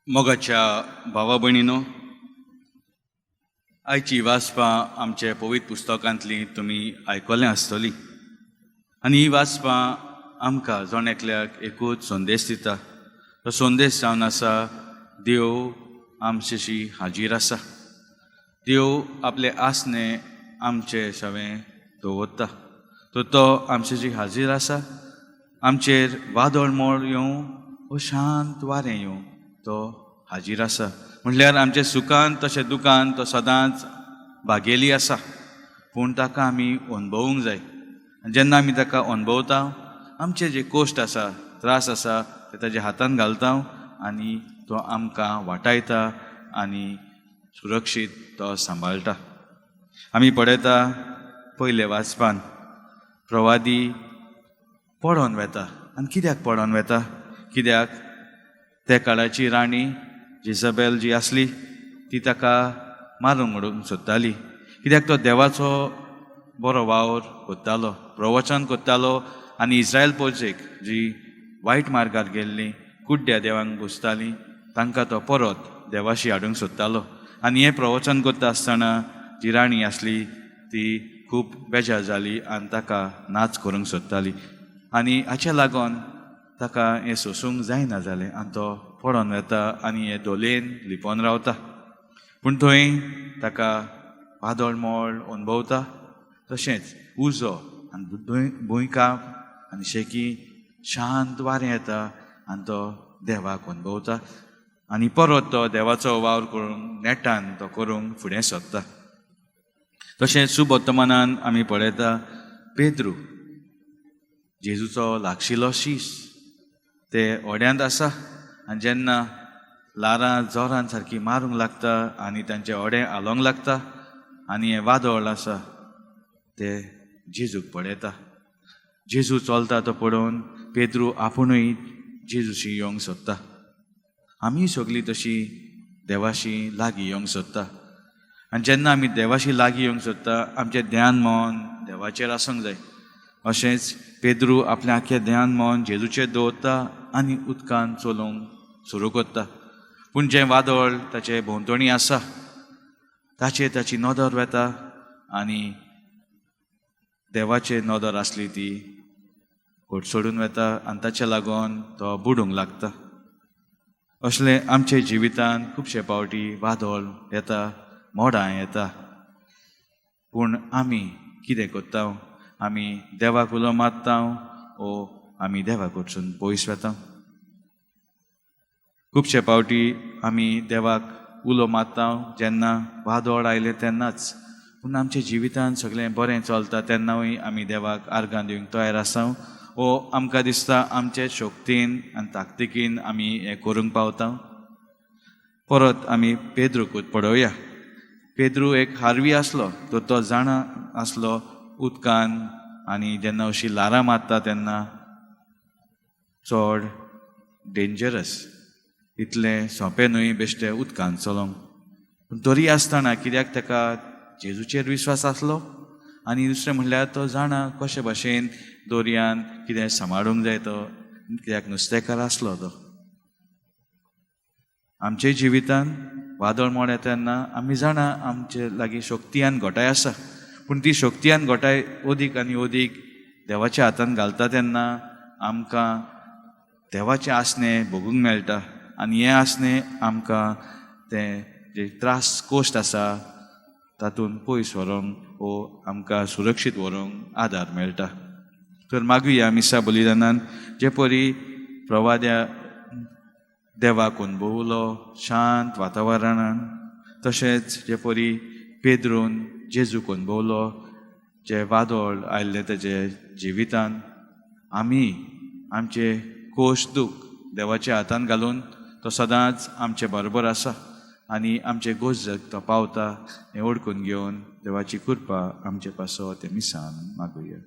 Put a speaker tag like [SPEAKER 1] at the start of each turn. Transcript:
[SPEAKER 1] मोगाच्या भावा भयणीनो, आयची वाचपां आमचे पवित्र पुस्तकांतली तुमी आयकलें आसतली आनी ही वाचपां आमकां जण एकल्याक एकूच संदेश दिता. तो संदेश जावन आसा, देव आमचेशी हाजीर आसा. देव आपले आसणे आमचे सवें दवरता. तर तो आमचेशी हाजीर आसा. आमचेर वादळ मोळ येवं वो शांत वारें येवं, तो हाजीर आसा. म्हणल्यार आमचे सुखान तशें दुखान तो सदांच भागेली आसा. पूण ताका आमी अणभवूंक जाय. आनी जेन्ना आमी ताका अणभवता, आमचे जे कोश्ट आसा, त्रास आसा, ते ताज्या हातान घालता आनी तो आमकां वाटायता आनी सुरक्षीत तो सांबाळटा. आमी पळयता, पयले वाचपान प्रवादी पडोन वेता. आनी कित्याक पडोन वेता? कित्याक त्या काळाची राणी जिजबेल जी आसली ती ताका मारूंक उडोवंक सोदताली. कित्याक तो देवाचो बरो वावर करतालो, प्रवचन करतालो आनी इस्रायल पोर्जेक जी वायट मार्गार गेल्ली, कुड्ड्या देवांक पुजताली, तांकां तो परत देवाशी हाडूंक सोदतालो. आनी हें प्रवचन करता आसतना जी राणी आसली ती खूब बेजार जाली आनी ताका नाच करूंक सोदताली आनी हाचे लागून ताका हें सोंसूंक जायना जालें आनी तो पडोन वेता आनी हे धोलयेन लिपोन रावता. पूण थंय ताका वादळ मोळ अणभवता, तशेंच उजो आनी भुंयकांप आनी शेकी शांत वारें येता आनी तो देवाक अणभवता आनी परत तो देवाचो वावर करूंक नेटान तो करूंक फुडें सरता. तशेंच सुबर्तमानान आमी पळयता, पेद्रू जेजूचो लागशिलो शीस ते ओड्यांत आसा आनी जेन्ना ल्हारां जोरान सारकी मारूंक लागता आनी तांचे ओडें हालोवंक लागता आनी हें वादळ आसा, ते जेजूक पळयता. जेजू चलता तो पळोवन पेद्रू आपुणूय जेजूशी येवंक सोदता. आमी सगळीं तशी देवाशी लागीं येवंक सोदता आनी जेन्ना आमी देवाशी लागीं येवंक सोदता, आमचें ध्यान मन देवाचेर आसूंक जाय. अशेंच पेद्रू आपलें आख्खें ध्यान मन जेजूचेर दवरता आनी उदकान चलोवंक सुरू करता. पूण जें वादळ ताचे भोंवतणी आसा ताचेर ताची नदर वेता आनी देवाचेर नदर आसली ती सोडून वेता आनी ताचे लागून तो बुडूंक लागता. असलें आमच्या जिवितांत खुबशे फावटी वादळ येता, मोडां येता. पूण आमी कितें करता? आमी देवाक उलो मारता ओ आमी देवा कडसून पयस वेता? खुबशे फावटी आमी देवाक उलो मारता जेन्ना वादळ आयलें तेन्नाच. पूण आमच्या जिवितांत सगळें बरें चलता तेन्नाय आमी देवाक आर्गां दिवंक तयार आसा ओ आमकां दिसता आमचे शक्तीन आनी ताकतिकेन आमी हें करूंक पावता? परत आमी पेद्रूकूच पळोवया. पेद्रू एक हारवी आसलो तर तो जाणा आसलो, उदकान आनी जेन्ना अशी ल्हारां मारता तेन्ना चड डेंजरस, इतलें सोंपें न्हय बेश्टें उदकान चलोवंक. पूण तरी आसतना कित्याक ताका जेजूचेर विस्वास आसलो आनी दुसरें म्हणल्यार तो जाणा कशे भाशेन दर्यान कितें सांबाळूंक जाय तो, कित्याक नुस्तेकार आसलो तो. आमच्या जिवितान वादळ मोड येता तेन्ना आमी जाणा आमचे लागीं शक्ती आनी घटाय आसा. पूण ती शक्ती आनी घटाय अदीक आनी अदीक देवाच्या हातान घालता तेन्ना आमकां देवाचें आसणें भोगूंक मेळटा आनी हें आसणें आमकां तें जे त्रास कोश्ट आसा तातूंत पयस व्हरूंक वो आमकां सुरक्षीत व्हरूंक आदार मेळटा. तर मागुया मिसा बलिदानान, जे परी प्रवाद्या देवाक अणभवलो शांत वातावरणान, तशेंच जे परी पेद्रून जेजूक अणभवलो जे वादळ आयिल्लें तेजे जिवितान, आमी आमचे कोश दूख देवाच्या हातान घालून तो सदांच आमचे बरोबर आसा आनी आमचे गोजक तो पावता हें ओळखून घेवन देवाची कृपा आमचे पासत ते मिसान मागुया.